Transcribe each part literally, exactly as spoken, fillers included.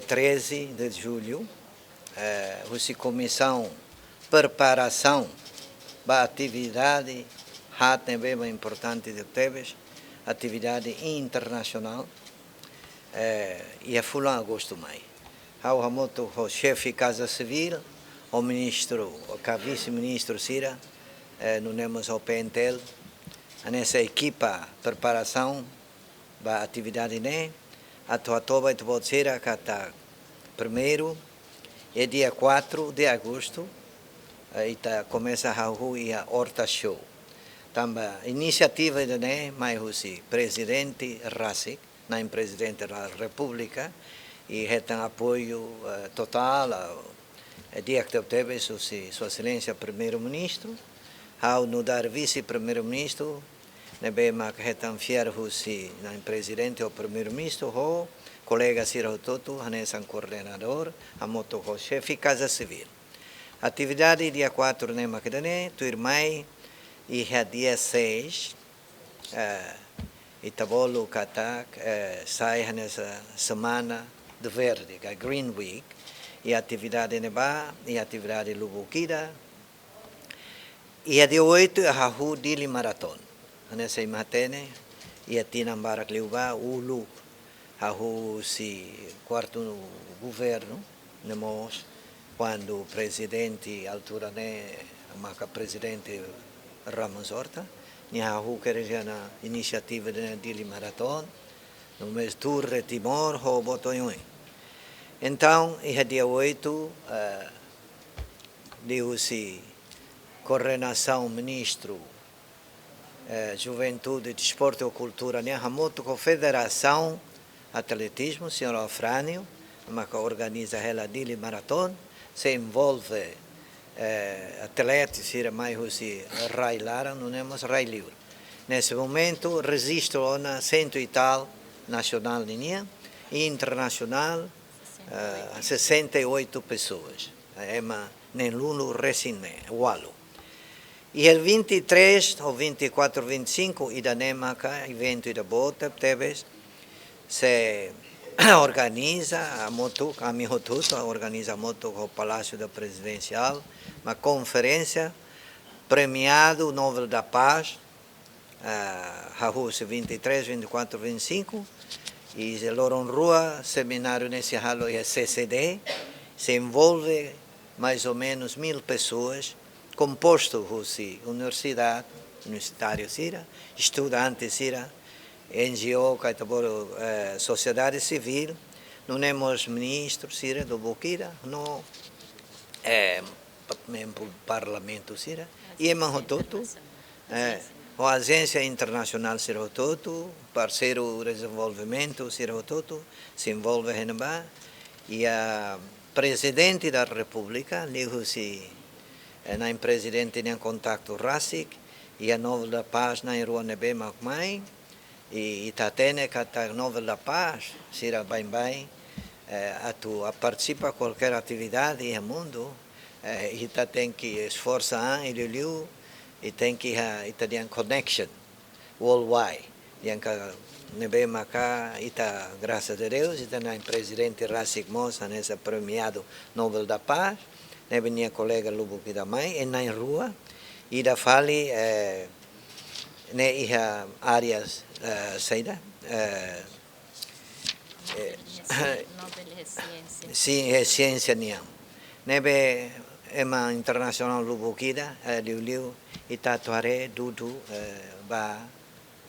treze de julho, eh, husi komisaun preparasaun ba atividade haat ne'ebé mak importante tebes, atividade internasionál, eh, iha fulan agostu mai. Ha'u hamutuk ho xefe Kaza Sivíl, ho ministru, ka vise-ministru sira, eh, nune'e mós ho P N T L, hanesan ekipa preparasaun ba atividade ne'e, atu hato'o ba ita-boot sira katak primeiru, iha dia quatro de agosto, eh, ita komesa hahú iha Horta Show. Tanba inisiativa ida-ne'e mai husi Prezidente rasik, Na'in Prezidente da Repúblika, i hetan apoiu, eh, totál, eh, di'ak tebetebes husi Sua Exelénsia Primeiru-Ministru, ha'u nu'udar Vise-Primeiru-Ministru, ne'ebé mak hetan fiar husi Na'in Prezidente ho Primeiru-Ministru, ho kolega sira hotu-hotu, hanesan koordenadór, hamutuk ho xefe Kaza Sivíl. Atividade dia quatro ne'e mak ida-ne'e, tuirmai iha dia seis, eh, ita bolu katak, eh, sai hanesan Semana do Verde, ka Green Week, i atividade ne'ebá, i atividade lubuk ida. Iha dia oito, hahú Dili Marathon. Hanesan imi hatene, iha tinan barak liubá, uluk, hahú husi kuartu governu, ne'e mós kuandu prezidente altura ne'e maka Prezidente Ramos Horta, nia hahú kedas ona inisiativa de Dili Marathon, no mês Tour de Timor ho boot oioin. Entaun, iha dia oito, eh, liuhusi koordenasaun ministru, eh, Juventude, Desportu i Kultura nian, hamutuk ho Federasaun Atletizmu, señór Afrânio, maka organiza hela Dili Marathon, sei envolve, eh, atleta sira mai husi rai laran, nune'e mós rai liur. Neste momento, rejistu ona cento e tal nasionál ninian, i internasionál, eh, sessenta e oito pessoas. Ema neen-ludu resin neen, ualu. Iha vinte e três ou vinte e quatro, vinte e cinco, ida-ne'e maka eventu ida boot tebes, sei organiza hamutuk, ami hotu-hotu organiza hamutuk ho Palásiu da Prezidensiál, mak konferénsia premiadu Nobel da Paz, ah, hahú husi vinte e três, vinte e quatro, vinte e cinco, i loron rua semináriu ne'e sei halo iha C C D, sei envolve mais ou menos mil pessoas, kompostu husi universidade, universitáriu sira, estudante sira, N G O, ka ita bolu, eh, sosiedade sivíl, nune'e mós ministru sira lubuk ida, no, eh, pa-, membru parlamentu sira, i ema hotu-hotu, eh, ho ajénsia internasionál sira hotu-hotu, parseiru dezenvolvimentu sira hotu-hotu, sei envolve iha ne'ebá, i, ah, Prezidente da Repúblika, liuhusi, eh, Na'in Prezidente nian kontaktu rasik, iha Nobel da Paz na'in-rua ne'ebé mak mai, i, i ita hatene katak Nobel da Paz, sira baibain, eh, atu a partisipa kualkér atividade iha mundu, eh, ita tenke esforsa an, i liuliu, i tenke iha, ita-nia connection worldwide. Yang ka ne'ebé maka ita, grasas a Deus, ita-nia Prezidente rasik mós, hanesan premiadu Nobel da Paz, ne'ebé nia kolega lubuk ida mai, i na'in-rua, ida fali, eh, ne'e iha áreas, eh, saida, eh, eh, Nobel iha siénsia. Sin, iha siénsia nian. Ne'ebé ema internasionál lubuk ida, eh, liuliu, ita atu haree dudu, eh, ba,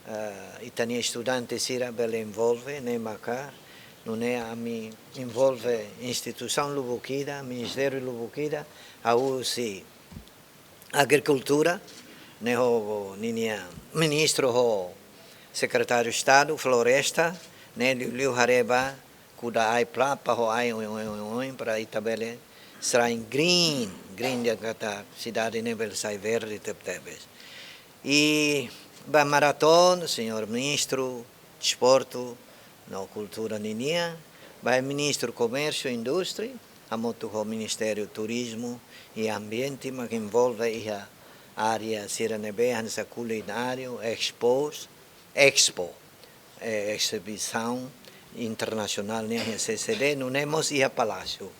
eh, ita-nia estudante sira bele envolve, ne'e maka, nune'e ami envolve instituisaun lubuk ida, ministériu lubuk ida, hahú husi Agrikultura, ne'e ho ninia ministru ho Sekretáriu Estadu Floresta, ne'e liuliu haree ba kuda ai plapa ho ai oin, oin, oin, oin, para ita bele sai green, green dehan katak sidade ne'e bele sai verde tebetebes. I ba maratona, señór Ministru Desportu no Kultura ninian, ba Ministru Komérsiu i Indústria, hamutuk ho Ministériu Turizmu i Ambiente, mak envolve iha área sira ne'ebé hanesan kulináriu, expos, expo, eh, exibisaun, internasionál nian iha C C D, nune'e mós iha Palásiu.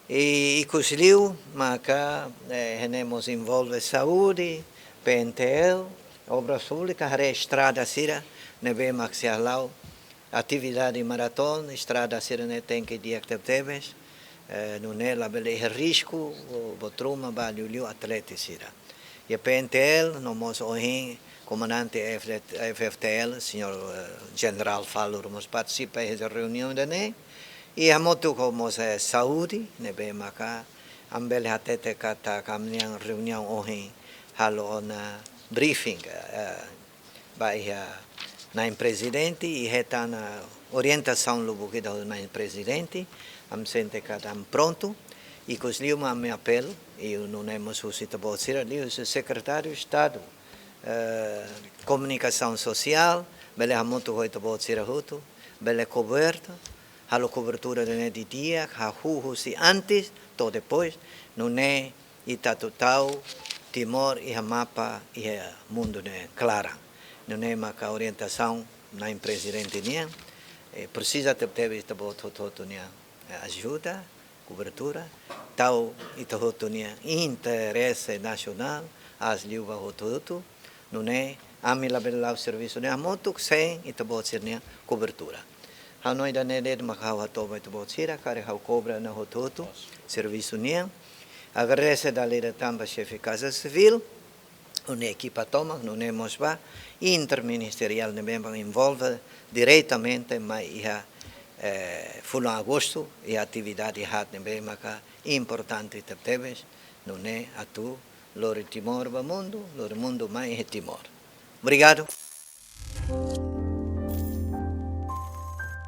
I, ikus liu maka, eh, ita mós envolve saúde, P N T L, obras públikas, haree estrada sira ne'ebé mak sei hala'o atividade maratona, estrada sira-ne'e tenke di'ak tebetebes, eh, nune'e labele iha risku, bo, buat ruma ba liuliu atleta sira. Iha P N T L, no mós ohin komandante F F T L, señór, eh, Jenerál Falur mós partisipa iha reuniaun ida-ne'e. I hamutuk ho mós, eh, saúde, ne'ebé maka ami bele hatete katak ami-nia reuniaun ohin halo ona briefing, eh, ba iha Na'in Prezidente, i hetan ona orientasaun lubuk ida husi Na'in Prezidente, ami sente katak ami prontu, ikus liu mak ami apelu, i nune'e mós husu ita-boot sira, liuhusi Sekretáriu Estadu, eh, Komunikasaun Sosiál, bele hamutuk ho ita-boot sira hotu, bele koberta, halo kobertura ida-ne'e didi'ak, hahú husi antes to'o depois, nune'e ita atu tau Timor iha mapa iha mundu nia klaran. Nune'e maka orientasaun Na'in Prezidente nian, eh, presiza tebetebes ita-boot hotu-hotu nia, eh, ajuda, kobertura, tau ita hotu nia interese nasionál aas liu ba hotu-hotu, nune'e ami labele la'o servisu ne'e hamutuk sein ita-boot sira-nia kobertura. Ha'u hanoin ida-ne'e de'it mak ha'u hato'o ba ita-boot sira, karik ha'u kobra ona hotu-hotu servisu nian. Agradese dala ida tan ba Xefe Kaza Sivíl, ho nia ekipa tomak, nune'e mós ba interministeriál ne'ebé mak envolve diretamente mai iha, eh, fulan Agostu, iha atividade haat ne'ebé maka importante tebetebes, nune'e atu lori Timor ba mundu, lori mundu mai iha Timor. Obrigadu.